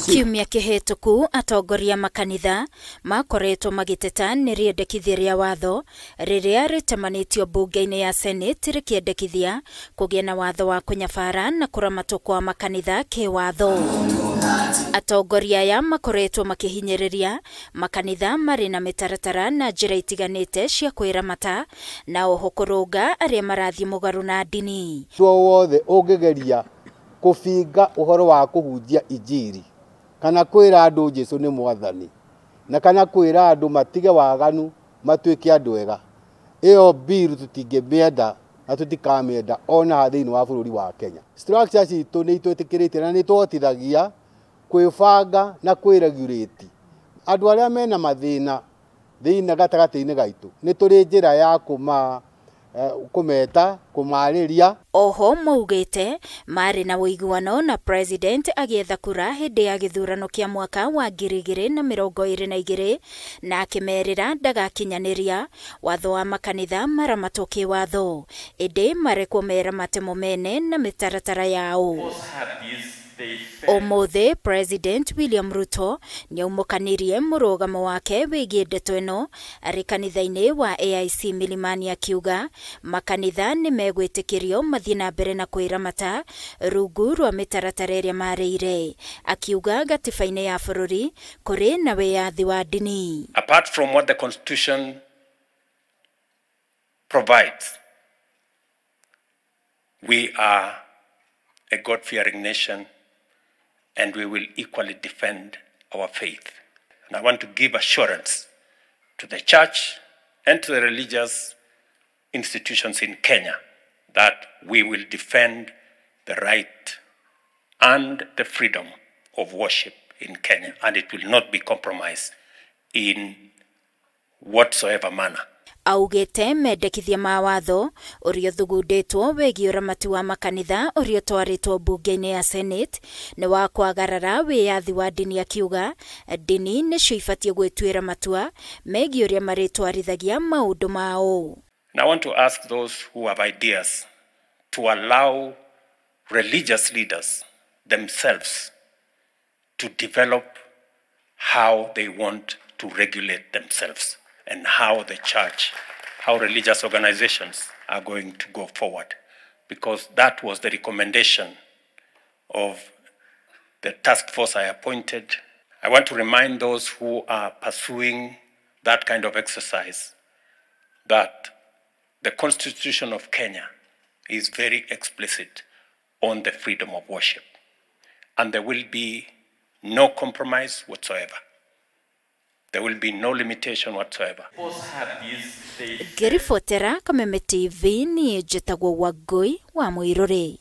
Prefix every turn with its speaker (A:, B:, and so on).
A: Kiumia kĩhĩtũku atongoria makanitha makoretwo magĩteta nĩ rĩendekithia rĩa watho rĩrĩa rĩtemanĩtio mbunge-inĩ ya Senate rĩkĩendekithia kũgĩa na watho wa kũnyabara na kũramatwo kwa makanitha kĩwatho. Atongoria aya makoretwo makĩhinyĩrĩria makanitha marĩ na mĩtaratara na njĩra itiganĩte cia kwĩramata na oho kũrũnga arĩa marathiĩ mũgarũ na ndini.
B: Wothe ũngĩgeria kũbinga ũhoro wa kũhunjia injiri kana kwĩra andũ Jesũ nĩ mwathani na kana kwĩra andũ matige waganu matuĩke andũ ega, ĩyo bill tũtingĩmĩenda na tũtikamĩenda ona thĩinĩ wa bũrũri wa Kenya. Structure citũ nĩ itwĩtĩkĩrĩtie na nĩ tũhotithagia kwĩbanga na kwĩregulate. Andũ arĩa mena mathĩna thĩinĩ gatagatĩ-inĩ gaitũ nĩ tũrĩ njĩra ya kũmeta kũmarĩria.
A: Oho maugĩte marĩ na ũiguano na president agĩetha kura hĩndĩ ya gĩthurano kĩa mwaka wa 2022 na akĩmerĩra ndagakinyanĩria watho wa makanitha maramatwo kĩwatho ĩndĩ marekwo meramate mo mene na mĩtaratara yao. Ũmũthĩ President William Ruto nĩaumũkanirie mũrũgamo wake wĩgiĩ ndeto ĩno arĩ kanitha-inĩ wa AIC Milimani akiuga makanitha nĩ megwĩtĩkĩrio mathiĩ na mbere na kwĩramata rungu rwa mĩtaratara ĩrĩa marĩire, akiuga gatiba-inĩ ya bũrũri kũrĩ na wĩyathi wa ndini.
C: Apart from what the constitution provides, we are a God-fearing nation and we will equally defend our faith. And I want to give assurance to the church and to the religious institutions in Kenya that we will defend the right and the freedom of worship in Kenya, and it will not be compromised in whatsoever manner.
A: Augĩte mendekithia ma watho ũrĩa ũthugundĩtwo wĩgiĩ ũramati wa makanitha ũrĩa ũtwarĩtwo mbunge-inĩ ya Senate nĩ wa kwagarara wĩyathi wa ndini, akiuga ndini nĩcio ibatiĩ gwĩtuĩra matua megiĩ ũrĩa marĩtwarithagia maũndũ mao.
C: And I want to ask those who have ideas to allow religious leaders themselves to develop how they want to regulate themselves and how the church, how religious organizations are going to go forward. Because that was the recommendation of the task force I appointed. I want to remind those who are pursuing that kind of exercise that the Constitution of Kenya is very explicit on the freedom of worship. And there will be no compromise whatsoever. There will be no limitation whatsoever.
A: Ngĩribotera Kameme TV niĩ njĩtagwo Wangũi wa Mũirũrĩ.